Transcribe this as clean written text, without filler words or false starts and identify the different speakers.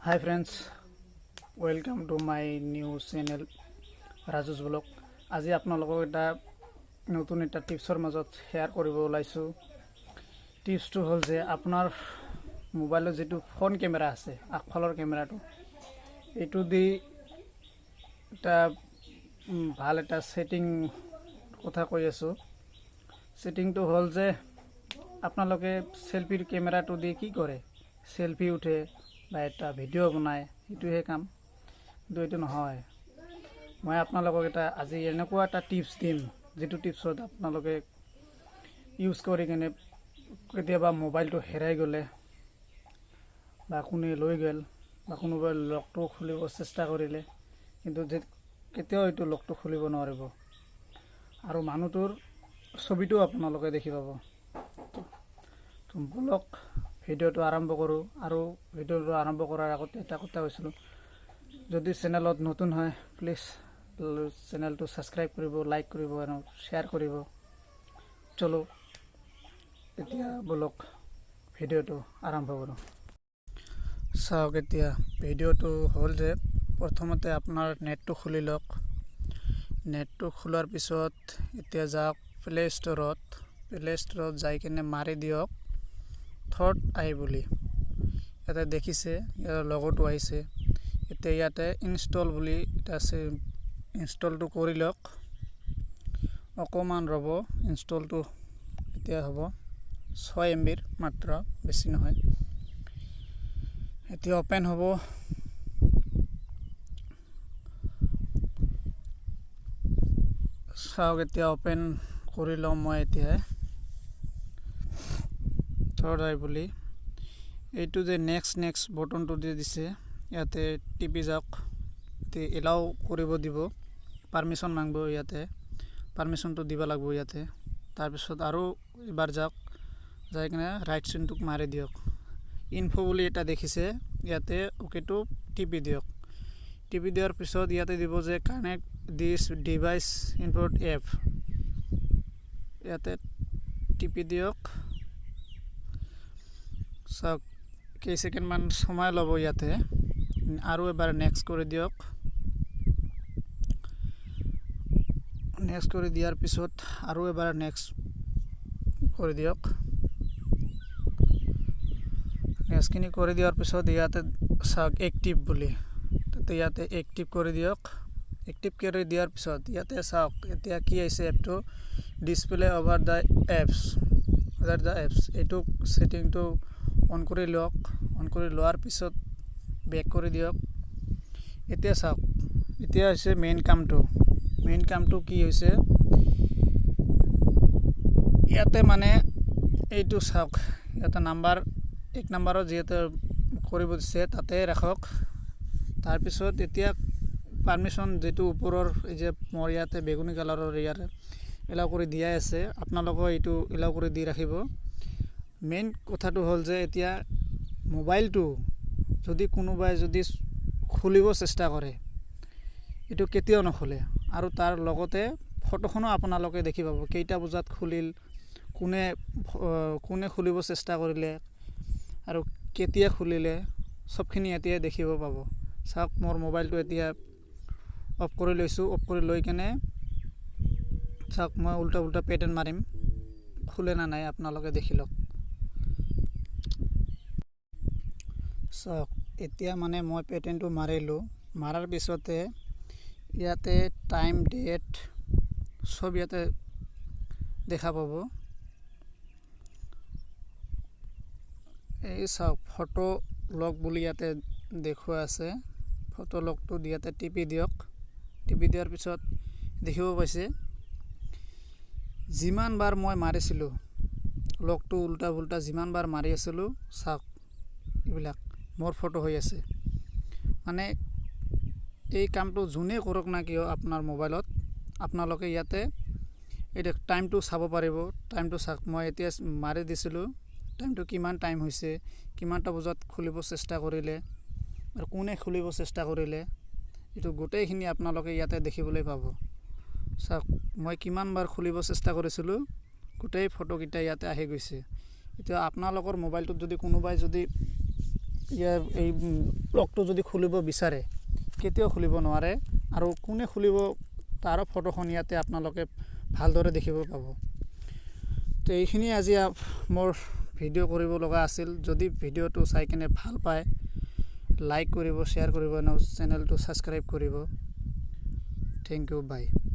Speaker 1: Hi friends, welcome to my new channel Raju's Vlog। আজি আপোনালোকক এটা নতুন এটা টিপছৰ মাজত শ্বেয়াৰ কৰিব ওলাইছোঁ। টিপছটো হ'ল যে আপোনাৰ মোবাইলত যিটো ফ্ৰণ্ট কেমেৰা আছে, আগফালৰ কেমেৰাটো, এইটো দি এটা ভাল এটা ছেটিং কথা কৈ আছোঁ। ছেটিংটো হ'ল যে আপোনালোকে চেল্ফিৰ কেমেৰাটো দি কি কৰে? চেল্ফি উঠে বা এটা ভিডিঅ' বনায়, সেইটোহে কাম। কিন্তু এইটো নহয়। মই আপোনালোকক এটা আজি এনেকুৱা এটা টিপছ দিম, যিটো টিপছত আপোনালোকে ইউজ কৰি কিনে কেতিয়াবা মোবাইলটো হেৰাই গ'লে বা কোনে লৈ গ'ল বা কোনোবাই লকটো খুলিব চেষ্টা কৰিলে, কিন্তু যে কেতিয়াও এইটো লকটো খুলিব নোৱাৰিব আৰু মানুহটোৰ ছবিটোও আপোনালোকে দেখি পাব। তো বলক, ভিডিঅ'টো আৰম্ভ কৰোঁ। আৰু ভিডিঅ'টো আৰম্ভ কৰাৰ আগতে এটা কথা কৈছিলোঁ, যদি চেনেলত নতুন হয়, প্লিজ চেনেলটো ছাবস্ক্ৰাইব কৰিব, লাইক কৰিব আৰু শ্বেয়াৰ কৰিব। চলো, এতিয়া বলক, ভিডিঅ'টো আৰম্ভ কৰোঁ। চাওক, এতিয়া ভিডিঅ'টো হ'ল যে প্ৰথমতে আপোনাৰ নেটটো খুলি লওক। নেটটো খোলাৰ পিছত এতিয়া যাওক প্লে' ষ্ট'ৰত। প্লে' ষ্ট'ৰত যাই কিনে মাৰি দিয়ক থাৰ্ড আই বুলি। ইয়াতে দেখিছে, ইয়াৰ লগতো আহিছে। এতিয়া ইয়াতে ইনষ্টল বুলি এটা আছে, ইনষ্টলটো কৰি লওক। অকণমান ৰ'ব, ইনষ্টলটো এতিয়া হ'ব। 6 এম বিৰ মাত্ৰ, বেছি নহয়। এতিয়া অ'পেন হ'ব। চাওক, এতিয়া অ'পেন কৰি লওঁ মই। এতিয়া থাৰ্ড আই বুলি এইটো যে নেক্সট নেক্সট বটনটো দি দিছে, ইয়াতে টিপি যাওক। এতিয়া এলাউ কৰিব দিব, পাৰ্মিশ্যন মাংব। ইয়াতে পাৰ্মিশ্যনটো দিব লাগিব ইয়াতে। তাৰপিছত আৰু এবাৰ যাওক, যাই কিনে ৰাইট চিনটোক মাৰি দিয়ক। ইনফো বুলি এটা দেখিছে, ইয়াতে অ'কেটো টিপি দিয়ক। টিপি দিয়াৰ পিছত ইয়াতে দিব যে "Connect this device input app", ইয়াতে টিপি দিয়ক। চাওক, কেইছেকেণ্ডমান সময় ল'ব ইয়াতে। আৰু এবাৰ নেক্সট কৰি দিয়ক। নেক্সট কৰি দিয়াৰ পিছত আৰু এবাৰ নেক্সট কৰি দিয়ক। নেক্সটখিনি কৰি দিয়াৰ পিছত ইয়াতে চাওক এক্টিভ বুলি, তাতে ইয়াতে এক্টিভ কৰি দিয়ক। এক্টিভ কৰি দিয়াৰ পিছত ইয়াতে চাওক, এতিয়া কি আহিছে এপটো, display over the apps, other the apps। এইটো ছেটিংটো অন কৰি লওক। অন কৰি লোৱাৰ পিছত বেক কৰি দিয়ক। এতিয়া চাওক, এতিয়া হৈছে মেইন কামটো। মেইন কামটো কি হৈছে ইয়াতে, মানে এইটো চাওক, ইয়াতে নাম্বাৰ এক নাম্বাৰত যিহেতু কৰিব দিছে, তাতে ৰাখক। তাৰপিছত এতিয়া পাৰ্মিশ্যন যিটো ওপৰৰ, এই যে মোৰ ইয়াতে বেগুনী কালাৰৰ ইয়াৰ এলাউ কৰি দিয়াই আছে, আপোনালোকেও এইটো এলাউ কৰি দি ৰাখিব। মেইন কথাটো হ'ল যে এতিয়া মোবাইলটো যদি কোনোবাই যদি খুলিব চেষ্টা কৰে, এইটো কেতিয়াও নোখোলে। আৰু তাৰ লগতে ফটোখনো আপোনালোকে দেখি পাব, কেইটা বজাত খুলিল, কোনে কোনে খুলিব চেষ্টা কৰিলে আৰু কেতিয়া খুলিলে, চবখিনি এতিয়াই দেখিব পাব। চাওক, মোৰ মোবাইলটো এতিয়া অফ কৰি লৈছোঁ। অফ কৰি লৈ কেনে চাওক, মই উল্টা উল্টা পেটাৰ্ণ মাৰিম, খোলে না নাই আপোনালোকে দেখি লওক। চাওক, এতিয়া মানে মই পেটাৰ্ণটো মাৰিলোঁ। মাৰাৰ পিছতে ইয়াতে টাইম, ডেট চব ইয়াতে দেখা পাব। এই চাওক, ফটো লক বুলি ইয়াতে দেখুওৱা আছে। ফটো লকটো ইয়াতে টিপি দিয়ক। টিপি দিয়াৰ পিছত দেখিব পাইছে, যিমান বাৰ মই মাৰিছিলোঁ লকটো উল্টা পুল্টা, যিমান বাৰ মাৰি আছিলোঁ, চাওক, এইবিলাক মোৰ ফটো হৈ আছে। মানে এই কামটো যোনে কৰক না কিয়, আপোনাৰ মোবাইলত আপোনালোকে ইয়াতে এই টাইমটো চাব পাৰিব। টাইমটো চাওক, মই এতিয়া মাৰি দিছিলোঁ, টাইমটো কিমান টাইম হৈছে, কিমানটা বজাত খুলিব চেষ্টা কৰিলে আৰু কোনে খুলিব চেষ্টা কৰিলে, এইটো গোটেইখিনি আপোনালোকে ইয়াতে দেখিবলৈ পাব। চাওক, মই কিমান বাৰ খুলিব চেষ্টা কৰিছিলোঁ, গোটেই ফটোকেইটা ইয়াতে আহি গৈছে। এতিয়া আপোনালোকৰ মোবাইলটোত যদি কোনোবাই যদি ইয়াৰ এই লকটো যদি খুলিব বিচাৰে, কেতিয়াও খুলিব নোৱাৰে। আৰু কোনে খুলিব তাৰো ফটোখন ইয়াতে আপোনালোকে ভালদৰে দেখিব পাব। তো এইখিনি আজি মোৰ ভিডিঅ' কৰিব লগা আছিল। যদি ভিডিঅ'টো চাই কিনে ভাল পায়, লাইক কৰিব, শ্বেয়াৰ কৰিব, চেনেলটো ছাবস্ক্ৰাইব কৰিব। Thank you, bye.